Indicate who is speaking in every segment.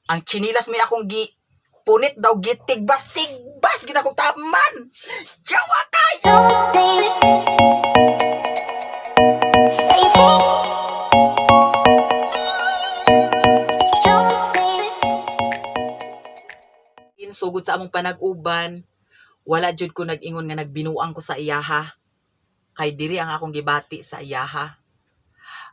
Speaker 1: Ang chinilas may akong gi punit daw gitigbas tigbas gid akong taman. Yawa kayo. Sugod sa among panag-uban, wala jud ko nag-ingon nga nagbinuang ko sa iyaha. Kay diri ang akong gibati sa iyaha.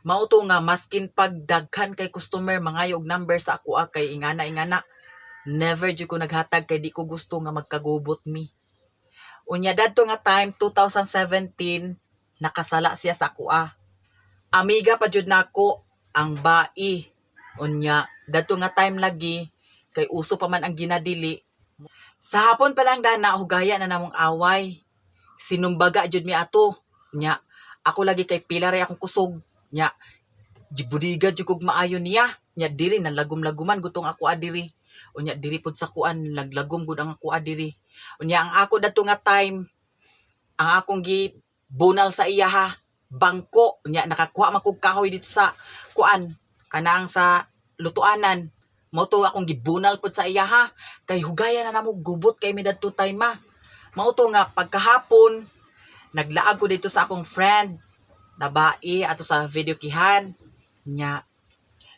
Speaker 1: Mao to nga maskin pag daghan kay customer mangayo og number sa ako kay ingana ingana. Never jud ko naghatag kay di ko gusto nga magkagubot mi. Unya dadto nga time 2017, nakasala siya sa akoa. Amiga pa jud nako ang bai. Unya dadto nga time lagi kay uso pa man ang ginadili. Sa hapon pa lang dana hugaya na namong away. Sinumbaga jud mi ato. Nya ako lagi kay pila ray akong kusog. Nya gibudiga jud kog maayo niya. Nya diri nalagom-laguman gutong ako adiri. Unya diri pud sa kuan naglagom gud ang ako adiri. Unya ang ako dadto nga time ang akong gi bunal sa iya ha bangko. Unya nakakuha man kog kahoy dito sa kuan kanang sa lutuanan. Mao to akong gibunal pud sa iya ha kay hugaya na namo gubot kay mi dadto time ma. Mao to nga pagkahapon naglaag ko dito sa akong friend na bai ato sa video kihan. Nya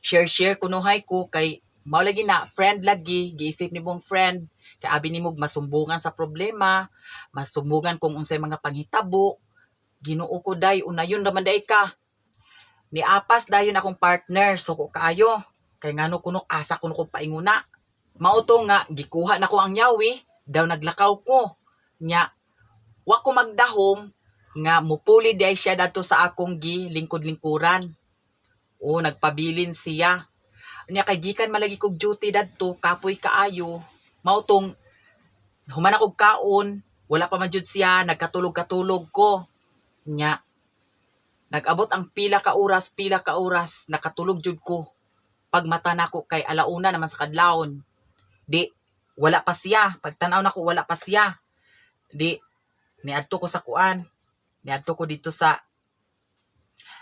Speaker 1: share share kunuhay ko kay mao lagi na friend lagi giisip nimong friend kay abi nimo masumbungan sa problema, masumbungan kung unsay mga panghitabo. Ginoo ko day, unayon ra man day ka. Niapas dayon akong partner, suko kaayo kay ngano kuno asa kuno ko painguna. Mao to nga gikuha nako ang yawi daw naglakaw ko. Nya wa ko magdahom nga mupuli di ay siya dadto sa akong gi lingkod-lingkuran. O nagpabilin siya. Nya kay gikan malagi kog duty dadto, kapoy kaayo. Mao tong human akog kaon, wala pa man jud siya, nagkatulog-katulog ko. Nya nag-abot ang pila ka oras, nakatulog jud ko. Pagmata nako kay alauna naman sa kadlawon. Di wala pa siya, pagtan-aw nako wala pa siya. Di niadto ko sa kuan. Niadto ko dito sa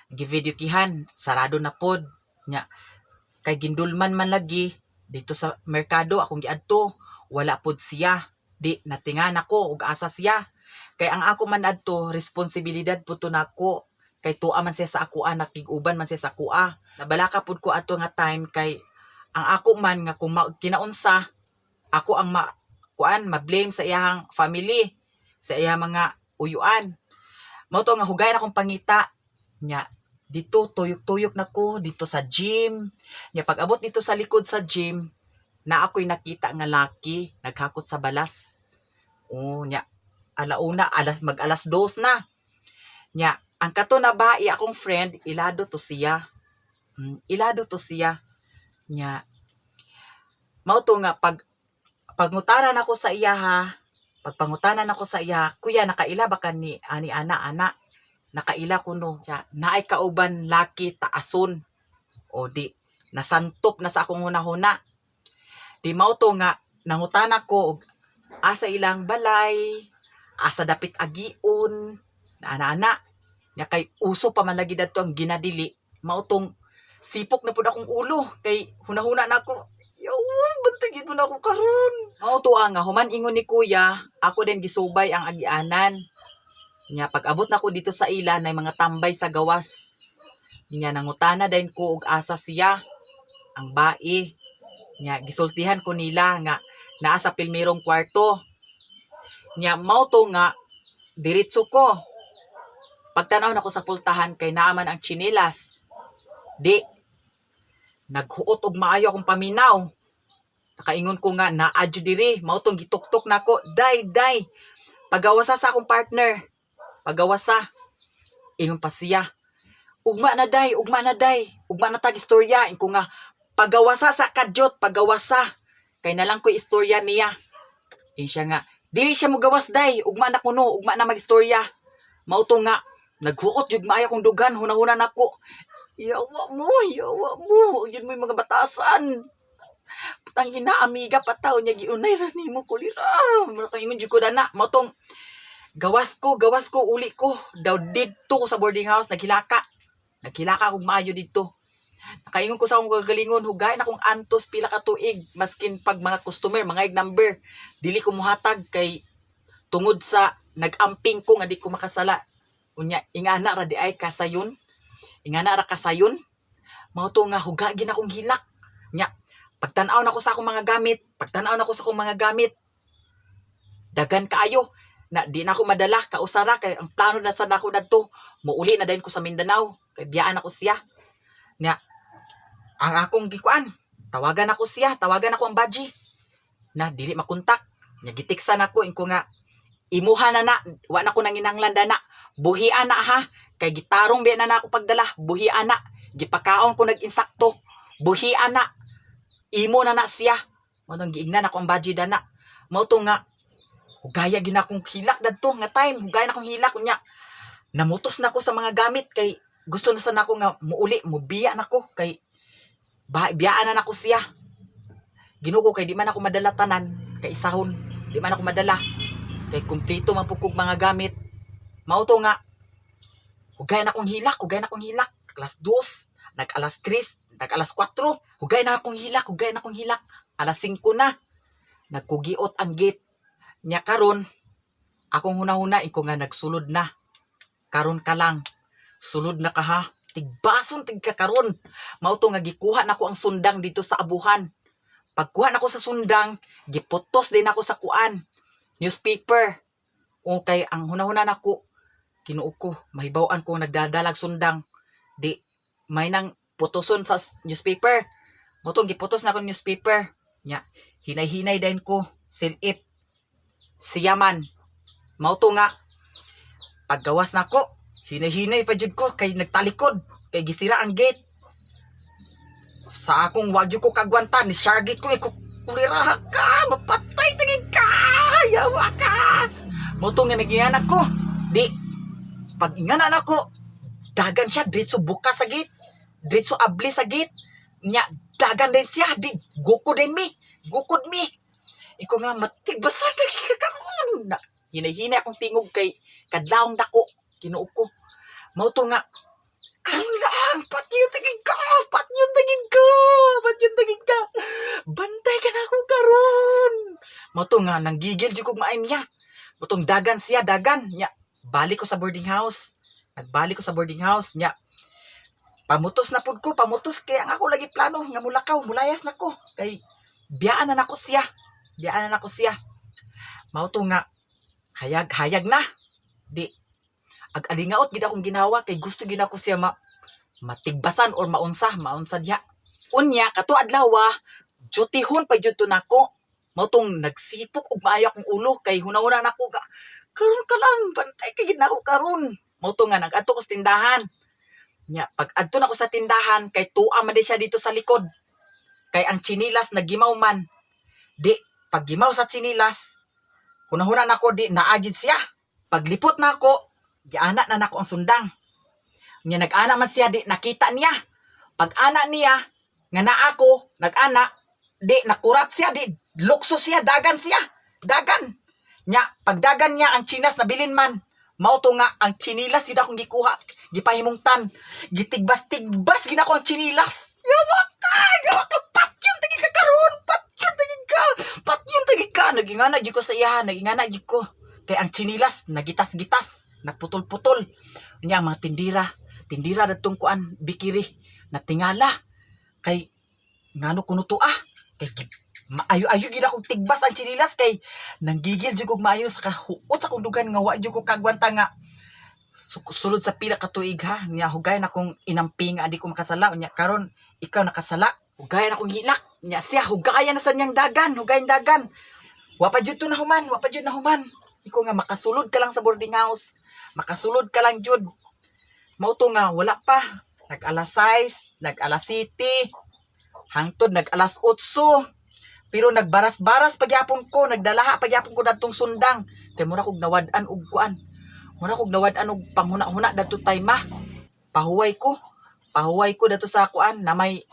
Speaker 1: givideo kihan, sarado na pod. Nya kay gindulman man lagi dito sa merkado akong giadto, wala pod siya. Di natingan ako og asa siya. Kay ang ako man adto responsibilidad pud to nako kay tuwa man siya sa akoa, nakig-uban man siya sa akoa. Nabalaka pud ko ato nga time kay ang ako man nga kung kinaunsa ako ang ma kuan ma-blame sa iyang family, sa iyang mga uyuan. Mao to nga hugay na akong pangita. Nya dito tuyok-tuyok na ko dito sa gym. Nya pag abot dito sa likod sa gym, na ako'y nakita nga laki naghakot sa balas. Oh, nya alauna, alas mag 2:00 na. Nya ang kato na ba akong friend, ilado to siya. Ilado to siya. Nya mao to nga pag pangutanan ako sa iya ha, pagpangutanan ako sa iya, "Kuya, nakaila ba ka ni ani ana ana?" "Nakaila kuno." Siya, "Naay kauban laki taason." O di nasantop na sa akong hunahuna. Di mao to nga nangutana ko og asa ilang balay, asa dapit agion, na ana-ana. Nya kay uso pa man lagi dadto ang ginadili, mao tong sipok na pud akong ulo kay hunahuna na ako. Yawa, bantay gid mo na ako karon. Mao to nga human ingon ni kuya, ako din gisubay ang agianan. Nya pag abot nako dito sa ila nay mga tambay sa gawas. Nya nangutana dayon ko og asa siya ang bai. Nya gisultihan ko nila nga naa sa pilmirong kwarto. Nya mao to nga diretso ko. Pagtanaw nako sa pultahan kay naa man ang tsinelas. Di naghuot og maayo akong paminaw. Nakaingon ko nga naa jud diri, mao tong gituktok nako, "Day, day. Pagawasa sa akong partner. Pagawasa." Ingon pa siya, "Ugma na day, ugma na day. Ugma na tag istorya." Ingon ko nga, "Pagawasa sa kadyot, pagawasa. Kay nalang ko istorya niya." Ingon siya nga, "Dili siya mogawas day, ugma na kuno, ugma na magistorya." Mao to nga naghuot jud maayo akong dughan, hunahuna nako. Yawa mo, yawa mo. Yun mo yung mga batasan. Putang ina, amiga pataw niya giunay ra nimo kulira. Makaingon jud ko dana. Mao tong gawas ko, uli ko. Daw didto ko sa boarding house, naghilaka. Naghilaka kog maayo didto. Nakaingon ko sa akong kagalingon, hugay na akong antos pila ka tuig, maskin pag mga customer, mga number, dili ko muhatag kay tungod sa nag-amping ko nga di ko makasala. Unya, ingana ra di ay kasayon. Ingana ra kasayon. Mao to nga huga gid akong hilak. Nya, pagtan-aw nako sa akong mga gamit, pagtan-aw nako sa akong mga gamit, dagan kaayo na di na ako madala kausara kay ang plano na sad nako dadto, muuli na dayon ko sa Mindanao kay biyaan ako siya. Nya, ang akong gikuan, tawagan ako siya, tawagan ako ang baji na dili makontak. Nya gitiksan ako, inko nga imuha na na, wa na ko nanginanglan dana, buhian na ha, kay gitarong biya na na ako pagdala, buhian na, gipakaon ko nag-insakto, buhian na, imo na na siya. Mao nang giingnan ako ang baji dana. Mao to nga hugaya gina akong hilak dadto nga time, hugaya na akong hilak. Unya namutos na ko sa mga gamit kay gusto na sana ako nga muuli, mubiya na ko kay biyaan na nako siya. Ginoo, kay di man ako madala tanan kay isahon, di man ako madala kay kumpleto man pud kog mga gamit. Mao to nga hugay na akong hilak, hugay na akong hilak. Alas 2, nag alas 3, nag alas 4, hugay na akong hilak, hugay na akong hilak. Alas 5 na, nagkugiot ang gate. Nya karon akong hunahuna, inko nga nagsulod na, karon ka lang, sulod na ka ha, tigbason tig ka karon. Mao to nga gikuha nako ang sundang dito sa abuhan. Pagkuha nako sa sundang, giputos din ako sa kuan, newspaper. Okay, ang hunahuna nako, Ginoo ko, mahibaw-an ko nagdadalag sundang, di may nang putoson sa newspaper. Mao tong giputos na akong newspaper. Nya hinay-hinay dayon ko silip siya man. Mao to nga paggawas nako, hinay-hinay pa jud ko kay nagtalikod kay gisira ang gate. Sa akong wagyo ko kagwanta ni Shargit ko ikuliraha ka, mapatay tagig ka, yawa ka. Mao to nga naginganak ko, di pag ingana nako, dagan siya, diretso buka sa gate, diretso abli sa gate. Nya dagan din siya, di gukod din mi, gukod mi. Iko nga matigbasan tagig ka karon na. Hinay-hinay akong tingog kay kadlawong dako. Ginoo ko, mao to nga karon lang, patyon tagig ka, patyon tagig ka, patyon tagig ka, bantay ka na akong karon. Mao to nga nanggigil jud kog maayo niya. Butong dagan siya, dagan. Nya balik ko sa boarding house, nagbalik ko sa boarding house. Nya pamutos na pud ko, pamutos kay ang ako lagi plano nga mulakaw, mulayas na ko kay biyaan na nako siya, biyaan na nako siya. Mao to nga hayag hayag na, di ag alingaot gid akong ginawa kay gusto gid ako siya ma matigbasan or maunsa, maunsa diha. Unya kato adlaw, dutyhon pa jud to nako. Mao tong nagsipok og maayo akong ulo kay hunahuna nako ka, karon ka lang, bantay ka gid nako karon. Mao to nga nag-adto ko sa tindahan. Nya pag adto nako sa tindahan, kay tuwa man di siya dito sa likod kay ang tsinilas nagimaw man. Di pag gimaw sa tsinilas, hunahuna nako di naagid siya. Paglipot nako, giana na nako ang sundang. Nya nag-ana man siya, di nakita niya. Pag ana niya nga naa ako nag-ana, di nakurat siya, di lukso siya, dagan siya, dagan. Nya pagdagan niya, ang tsinelas nabilin man. Mao to nga ang tsinilas gid akong gikuha, gipahimungtan, gitigbas-tigbas gid ako ang tsinilas. Yawa ka, yawa ka, patyon tagi ka karon, patyon tagi ka, patyon tagi ka. Nagingana jud ko sa iya, nagingana jud ko. Kay ang tsinilas nagitas-gitas, naputol-putol. Nya ang mga tindira, tindira datong kuan bikiri, natingala kay ngano kuno to ah, kay maayo-ayo gid akong tigbas ang tsinilas kay nanggigil jud kog maayo sa kahuot sa akong dugan nga wa jud ko kagwanta nga sulod sa pila ka tuig ha. Nya hugay na akong inamping nga di ko makasala. Nya karon ikaw nakasala, hugay na akong hilak. Nya siya hugayan na sa niyang dagan, hugayan dagan. Wa pa jud to na human, wa pa jud na human. Iko nga makasulod ka lang sa boarding house, makasulod ka lang jud. Mao to nga wala pa, nag alas 6, nag alas 7, hangtod nag alas 8. Pero nagbaras-baras pagyapon ko, nagdalaha pagyapon ko dadtong sundang kay mura kog nawad-an og kuan, mura kog nawad-an og panghuna-huna dadto time ah. Pahuway ko, pahuway ko dadto sa kuan na may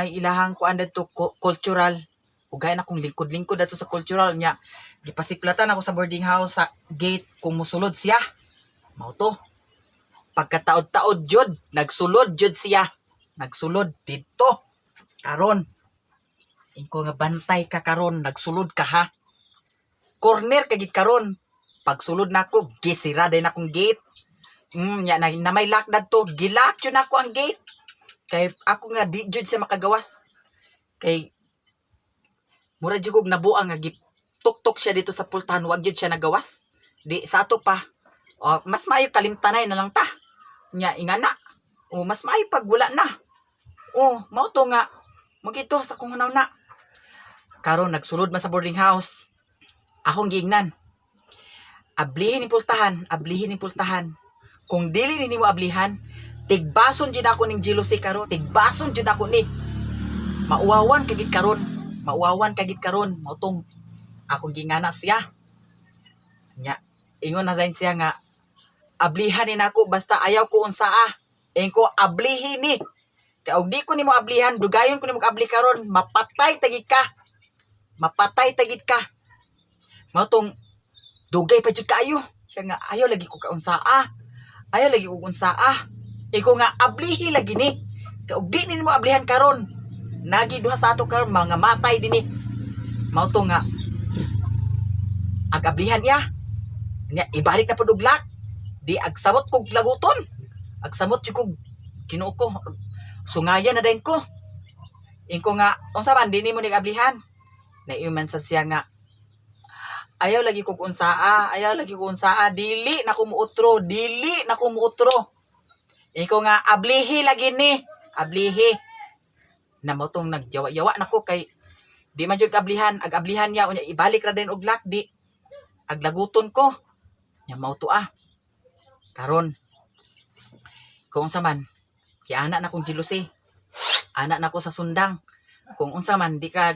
Speaker 1: ilahang kuan dadto, cultural. Ugay na kong lingkod-lingkod dadto sa cultural. Nya gipasiplatan ako sa boarding house sa gate kung musulod siya. Mao to, pagkataod-taod jud, nagsulod jud siya. Nagsulod didto. Karon. Inko nga, "Bantay ka karon, nagsulod ka ha. Corner ka gid karon. Pagsulod nako, gisira din akong gate." Nya na may lock dadto, gi-lock jud nako ang gate. Kay ako nga di jud siya makagawas. Kay mura jud kog nabuang nga gituktok siya dito sa pultahan, wag jud siya nagawas. Di sa ato pa. O, mas maayo kalimtanay na lang ta. Nya ingana. O, mas maayo pag wala na. O, mao to nga magito sa kong na. Karon nagsulod man sa boarding house. Akong giingnan, "Ablihin ni pultahan, ablihin ni pultahan. Kung dili ni nimo ablihan, tigbason jud ako ning jealousy karon, tigbason jud ako ni. Mauwawan ka gid karon, mauwawan ka gid karon." Mao tong akong gingana siya. Nya, ingon na rin siya nga, "Ablihan ni nako basta ayaw ko unsaa." Ingon ko, "Ablihin ni. Kay og di ko nimo ablihan, dugayon ko nimo abli karon, mapatay tagid ka. Mapatay tagid ka." Mao tong dugay pa jud kaayo. Siya nga, "Ayaw lagi ko kaunsaa. Ayaw lagi ko unsaa." Iko nga, "Ablihi lagi ni. Kay og di nimo ablihan karon, nagi duha sa ato karon mga matay dinhi." Mao to nga ag ablihan niya. Nya ibalik na pud og lock. Di agsamot kog laguton. Agsamot jud kog, Ginoo ko. Sungayan na dayon ko. Inko nga, "Unsa man, di nimo ni ablihan?" Naiman sad siya nga, "Ayaw lagi kog unsaa, ayaw lagi kog unsaa, dili na ko muutro, dili na ko muutro." Iko nga, "Ablihi lagi ni, ablihi." Na mo tong nagyawa-yawa nako kay di man jud ablihan, ag ablihan niya unya ibalik ra din og lock, di aglaguton ko. Nya mao to ah. Karon kung unsa man, kiana na kong jealousy. Ana na ko sa sundang. "Kung unsa man, di ka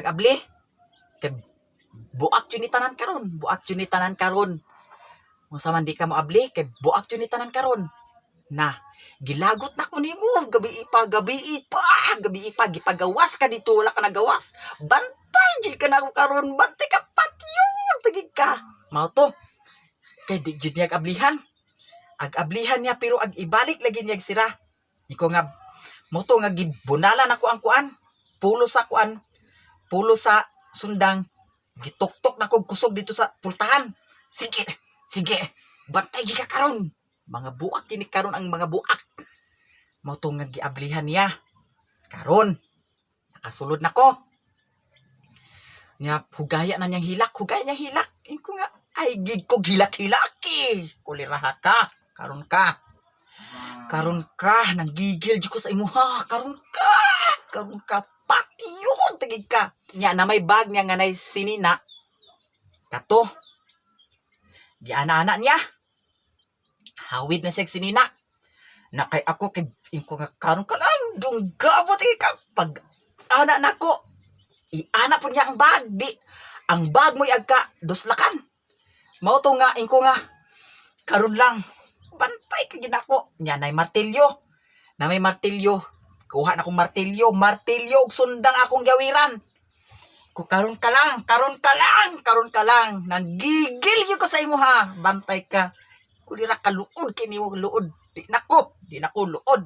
Speaker 1: abli. Kay buak jud ni tanan karon, buak jud ni tanan karon. Unsa man, di ka mo abli kay buak jud ni tanan karon." Na, gilagot na ko nimo, gabi pa, gabi pa, gabi pa, gipagawas ka dito, wala ka nagawas. Bantay jud ka na ako karon, bantay ka, patyon, tagig ka. Mao to. Kay di jud niya ablihan. Ag ablihan niya pero ag ibalik lagi niya sira. Iko nga mo to nga gibunalan ako ang kuan. Pulo sa kuan. Pulo sa sundang. Gituktok na kog kusog dito sa pultahan. "Sige, sige. Bantay gi ka karon. Mga buak kini karon, ang mga buak." Mao to nga giablihan niya. Karon nakasulod na ko. Nya hugaya na niyang hilak, hugaya niyang hilak. Inko nga, "Ay gid ko hilak-hilaki. Kuliraha ka. Karon ka. Karon ka, nanggigil jud ko sa imuha. Karon ka. Karon ka, patyon tagig ka." Nya na may bag niya nga nay sinina. Kato. Giana-ana niya. Hawid na siya og sinina. Na kay ako kay inko nga, "Karon ka lang dunggabot ka pag ana nako." Iana po niya ang bag, di ang bag mo'y agka duslakan. Mao to nga inko nga, "Karon lang, bantay ka gid nako." Nya nay martilyo. Na may martilyo. Kuha na kong martilyo, martilyo ug sundang akong gawiran. Ko, "Karon ka lang, karon ka lang, karon ka lang. Nanggigil gyud ko sa imo ha. Bantay ka. Kulira ka, luod kay nimo luod. Di nako, di nako luod."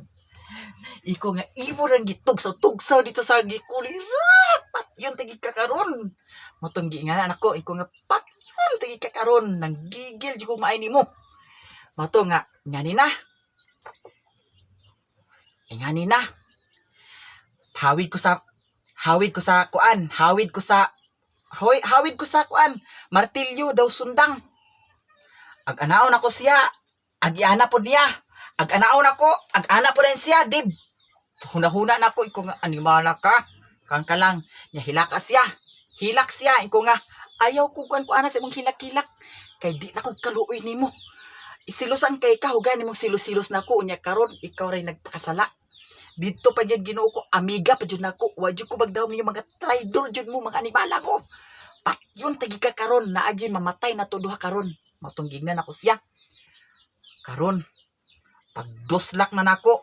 Speaker 1: Iko nga, "Imo rang gitugsaw-tugsaw dito sa gikulira. Patyon tagi ka karon." Motong giinganan ako, iko nga, "Patyon tagi ka karon. Nanggigil jud ko maay nimo." Mao nga, ngani na. Ingani na. Hawid ko sa kuan, hawid ko sa kuan, martilyo daw sundang. Ag anaon ako siya, ag iana pod niya. Ag anaon ako, ag ana pod din siya, dib. Huna-huna na ako, iko nga, "Animala ka. Kan ka lang." Nya hilaka siya. Hilak siya, iko nga, "Ayaw ko kuan ko ana sa imong hilak-hilak. Kay di na ko kaluoy nimo. Isilusan kay ka, hugay nimong silos-silos nako unya karon ikaw ray nagpakasala. Dito pa jud, Ginoo ko, amiga pa jud nako. Wa jud ko magdahom ninyo, mga traidor jud mo, mga animala mo. Patyon tagi ka karon, naa gyud mamatay na to duha karon." Matong gignan ako siya. Karon pag duslak na nako,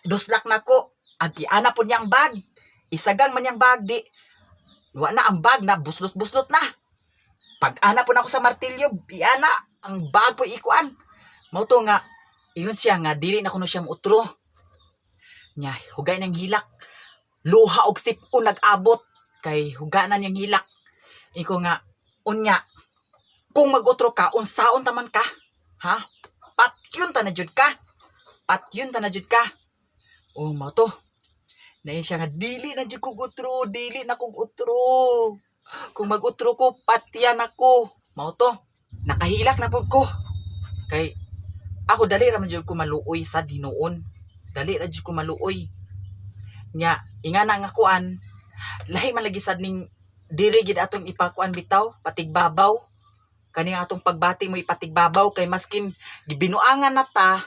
Speaker 1: duslak nako, ag iana po niya ang bag. Isagang man niyang bag, di wa na ang bag na buslot-buslot na. Pag ana po nako sa martilyo, iana ang bag po ikuan. Mao to nga ingon siya nga dili na kuno siya muutro. Nya hugay nang hilak. Luha og sip-on nag-abot kay huga na niyang hilak. Iko nga, unya, kung mag-utro ka, unsaon ta man ka? Ha? Patyon ta na jud ka. Patyon ta na jud ka. Oh, mao to. Nain siya nga, dili na jud kog utro, dili na kog utro. Kung mag-utro ko, patyan ako. Mao to. Nakahilak na pud ko. Kay ako dali ra man jud ko maluoy sa hinuon. Dali ra jud ko maluoy. Nya, ingana nga kuan, lahi man lagi sad ning diri gid atong ipakuan bitaw, patigbabaw. Kani atong pagbati mo ipatigbabaw kay maskin gibinuangan na ta,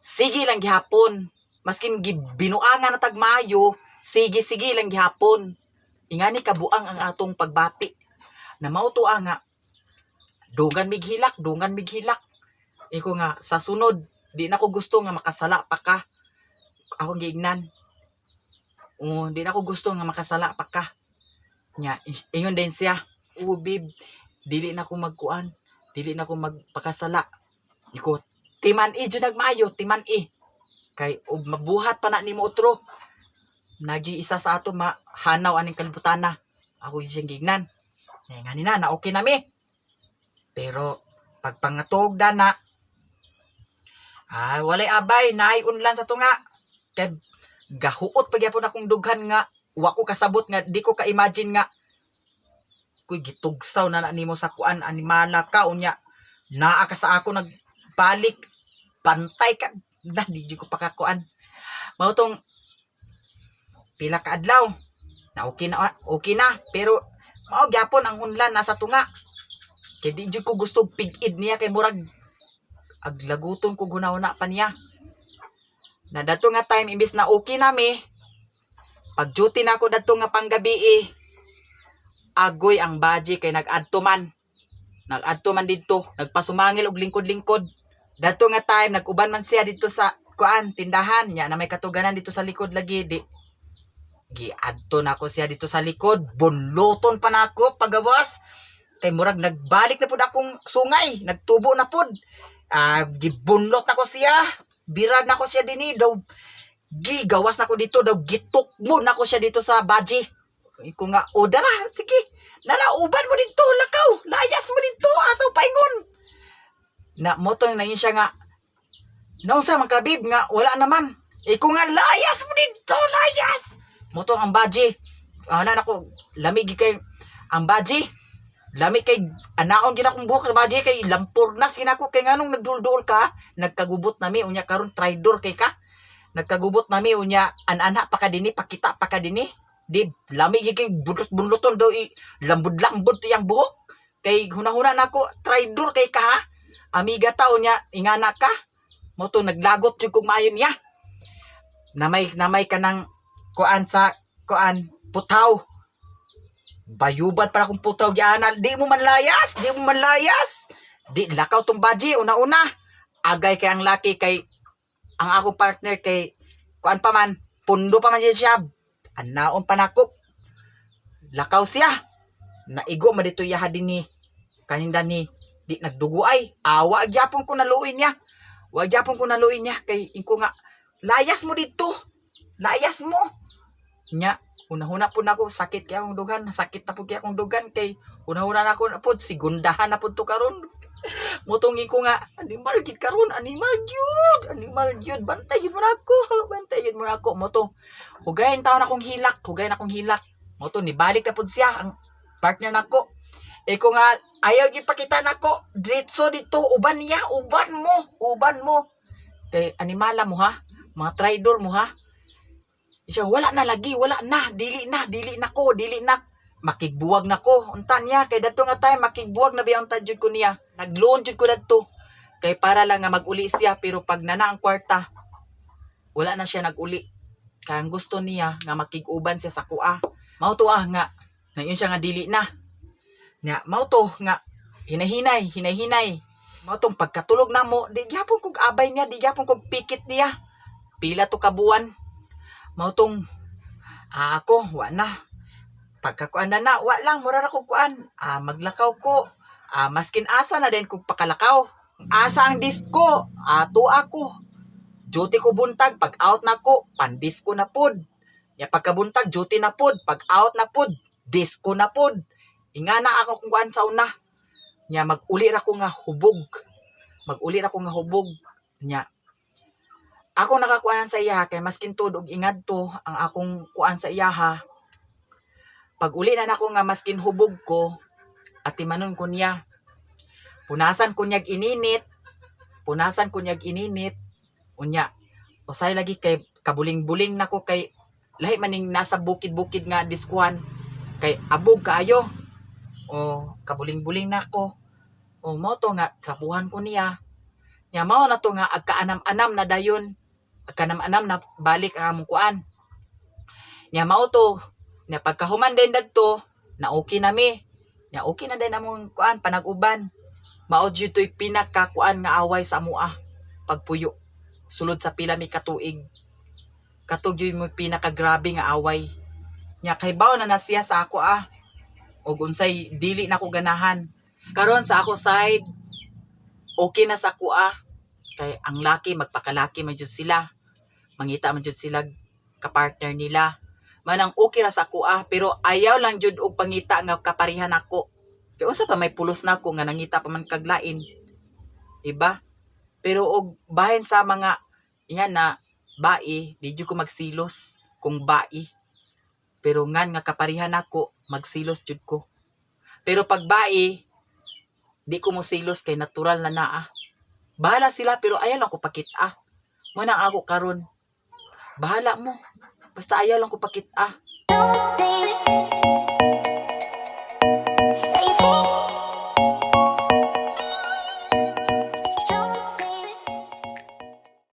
Speaker 1: sige lang gihapon. Maskin gibinuangan na tag maayo, sige sige lang gihapon. Ingani kabuang ang atong pagbati. Na mao to nga dungan mig hilak, dungan mig hilak. Iko nga sa sunod di na ko gusto nga makasala pa ka. Akong giingnan. Oo, di na ko gusto nga makasala pa ka. Nya, ingon din siya, "Oo, babe, dili na ko magkuan, dili na ko magpakasala." Iko, timan i jud nagmaayo, timan i. Kay og mabuhat pa na nimo otro. Nagi isa sa ato mahanaw aning kalibutana. Ako siyang giingnan. Nya ngani na, na okay na mi. Pero pagpangatog dana, ay walay abay, naay unlan sa tunga. Kay gahuot pa gyapon akong dughan nga wa ko kasabot nga di ko ka-imagine nga kuy gitugsaw na na nimo sa kuan, animala ka, unya naa ka sa ako nagbalik, bantay ka na, di jud ko pakakuan. Mao tong pila ka adlaw na okay na, okay na, pero mao gyapon ang unlan nasa tunga kay di jud ko gusto pig-id niya kay murag aglaguton ko gunahuna pa niya. Na dato nga time, imbis na okay na mi, pag duty na ako dadto nga panggabi eh, agoy ang baji kay nag-adto man didto, nagpasumangil og lingkod-lingkod. Dadto nga time nag-uban man siya didto sa kuan, tindahan nya na may katuganan dito sa likod lagi. Di giadto na ko siya dito sa likod, bunluton pa nako pagawas kay murag nagbalik na pud akong sungay, nagtubo na pud. Ah, gibunlot nako siya, birad nako siya dinhi daw, gigawas nako dito daw, gitukmo nako siya dito sa baji ko nga, "O dara, sige nara, uban mo dito, lakaw, layas mo dito, asaw paingon na mo to." Nangin siya nga, "Naunsa man ka, babe?" Nga, "Wala naman." Iko nga, "Layas mo dito, layas mo to." Ang baji ana nako, lamig kay ang baji, lami kay anaon gid akong buhok sa baji kay lampurnas gid ako kay nganong nagdulduol ka, nagkagubot nami, unya karon traidor kay ka. Nagkagubot nami, unya an-ana pa ka dinhi, pakita pa ka dinhi. Di lami gid kay bunlot-bunloton daw, i lambod-lambod tiyang buhok kay hunahuna nako traidor kay ka, ha? Amiga ta, unya ingana ka mo to. Naglagot jud kog maayo niya namay kanang kuan sa kuan putaw, bayuban para akong putaw giana. "Di mo man layas, di mo man layas." Di lakaw tong baji una-una. Agay kay ang laki kay ang akong partner kay kuan pa man, pundo pa man siya, anaon pa nako. Lakaw siya, naigo man dito yaha dinhi kaninda ni di nagdugo ay awa gyapon ko naluoy niya, wa gyapon ko naluoy niya kay inko nga, "Layas mo dito, layas mo." Nya hunahuna po nako, sakit kay akong dugan, sakit na po kay akong dugan kay hunahuna nako na pod sigundahan na pod to karon. Mutungin ko nga animal gid karon, animal gyud, animal gyud. Bantay gyud mo nako, bantay gyud mo nako. Mo to hugayin taon akong hilak, hugayin akong hilak. Mo to nibalik na pod siya ang partner nako. E ko nga ayaw gyud pakita nako, diretso dito, uban niya, uban mo, uban mo kay animala mo ha, mga traidor mo ha. Siya, "Wala na lagi, wala na, dili na, dili na ko, dili na. Makigbuwag na ko." Unta niya, kay dadto nga time, makigbuwag na biya unta jud ko niya. Nagloon jud ko dadto. Kay para lang nga mag-uli siya, pero pag nana ang kwarta, wala na siya nag-uli. Kaya ang gusto niya, nga makig-uban siya sa kuha. Mao to ah nga, ngayon siya nga dili na. Nga, mao to nga, hinahinay, hinahinay. Mao tong pagkatulog na mo, di gyapon kog abay niya, di gyapon kog pikit niya. Pila to kabuan. Mao tong ah, ako, wa na. Pagkakuan na na, wa lang, mura ra kog kuan. Ah, maglakaw ko. Ah, maskin asa na din kog pakalakaw. Asa ang disco? Ato ako. Duty ko buntag, pag out na ko, pandisco na pod. Ya pagkabuntag, duty na pod, pag out na pod, disco na pod. Ingana ako kung kuan sa una. Nya mag-uli ra ko nga hubog. Mag-uli ra ko nga hubog. Nya ako nakakuanan sa iya kay maskin tuod og ingadto ang akong kuan sa iyaha. Pag uli na nako nga maskin hubog ko, atimanon ko niya. Punasan ko niyag ininit. Punasan ko niyag ininit. Unya, usay lagi kay kabuling-buling nako kay lahi maning nasa bukid-bukid nga diskuhan kay abog kaayo. O kabuling-buling nako. O mao to nga trapuhan ko niya. Nya mao na to nga agkaanam-anam na dayon. Agkaanam-anam na balik ang among kuan. Nya mao to nya pagkahuman din dadto na okay na mi. Nya okay na din among kuan panag-uban. Mao jud to'y pinakakuan nga away sa amoa pagpuyo. Sulod sa pila mi katuig. Katog yun mo pinakagrabe nga away. Nya kahibaw na na siya sa ako ah. Og unsay dili na ko ganahan. Karon sa ako side, okay na sa ako ah. Kay ang laki magpakalaki man jud sila. Mangita man jud sila kapartner nila. Manang okay ra sa ako ah, pero ayaw lang jud og pangita nga kaparihan ako. Kay unsa pa may pulos na ako nga nangita pa man kaglain. Diba? Pero og bahin sa mga yan na bai, di jud ko magsilos kung bai. Pero ngan nga kaparihan ako, magsilos jud ko. Pero pag bai, di ko mo silos kay natural na naa. Bahala sila, pero ayaw lang ko pakita. Mo na ako karon. Bahala mo. Basta ayaw lang ko pakita.
Speaker 2: Don't think